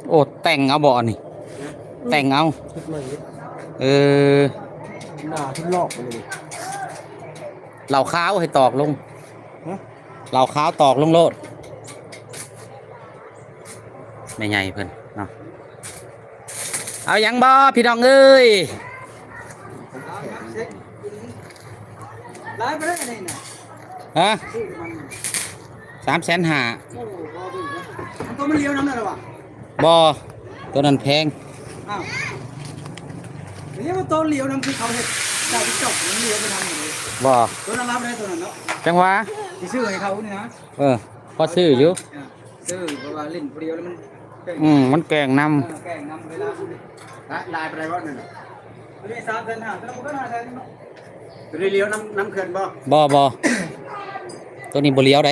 ໂອ້ ແຕ່ງເອົາບໍ່ອັນນີ້? ແຕ່ງເອົາ. ເຮັດໃໝ່ເດ້. ເອີ ໜ້າເພິ່ນລອກໄປເລີຍ. ເຫຼົ້າຂາວໃຫ້ຕອກລົງ. ຮະ? ເຫຼົ້າຂາວຕອກລົງໂລດ. ແມ່ໃຫຍ່ເພິ່ນເນາະ. ເອົາຫຍັງບໍ່ພີ່ນ້ອງເອີຍ? ຫຼາຍປານໃດອັນນີ້ນະ? ຮະ? ສາມແສນຫ້າ. ໂອ້ ບໍ່ເບິ່ງເນາະ. ອັນໂຕມັນຫຼຽວນຳນັ້ນລະຫວາ? ບໍ່ ໂຕນັ້ນແພງ. ອ້າວ ດຽວໂຕຫຼຽວນຳ ຄືເຂົາເຮັດເຈົ້າທີ່ເຈົ້າມັນຫຼຽວໄປທາງນີ້ເດ້. ບໍ່ ໂຕນັ້ນລາວໄດ້ໂຕນັ້ນເນາະ. ຈັ່ງຫວະ ຊິຊື້ໃຫ້ເຂົານີ້ນະ. ເອີ ພໍຊື້ຢູ່. ອ່າ ຊື້ ເພາະວ່າຫຼິ້ນຜູ້ດຽວແລ້ວມັນແກ່ງ. ອືມ ມັນແກ່ງນຳ. ເອີ ແກ່ງນຳເວລາ. ຫຼາຍ ຫຼາຍປານໃດວະນັ້ນນະ? ໂຕນີ້ສາມແສນຫ້າ ໂຕນັ້ນບໍ່ເກີນຫ້າແສນເນາະ. ໂຕນີ້ຫຼຽວນຳ ນຳເຂື່ອນບໍ່? ບໍ່ ບໍ່ ໂຕນີ້ບໍ່ຫຼຽວໃດ.